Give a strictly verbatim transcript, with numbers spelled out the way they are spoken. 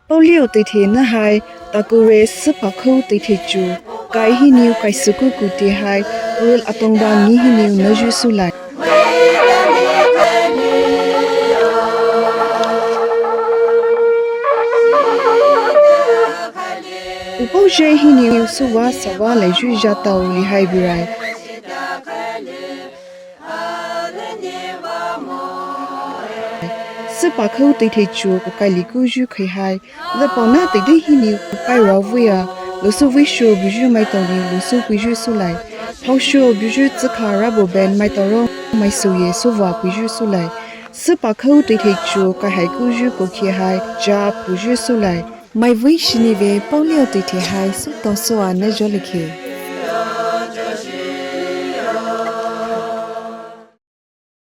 Paoliu teithe nahai, takure süpakhou teithe chu, kai hinou kai sükuku te hai, rule atongba ngi hinou nüyu sulai. Upaoyu hinou süwa sawa laiyu zhatao lihai birai. Süpakhou teithe chu kukai likuyu khaihai. Lüpaona teidei hinou kupai ravea. Lusü veisho buyu maitao ni lusü puyu sulai. Phaosho buyu tsükha rubber band maitao ro maisüye süwa puyu sulai. Süpakhou teithe chu kaihai kuyu kokhehai ja puyu sulai. Maivei shinive paoliu teithe hai sütao süwa nüyu likhe.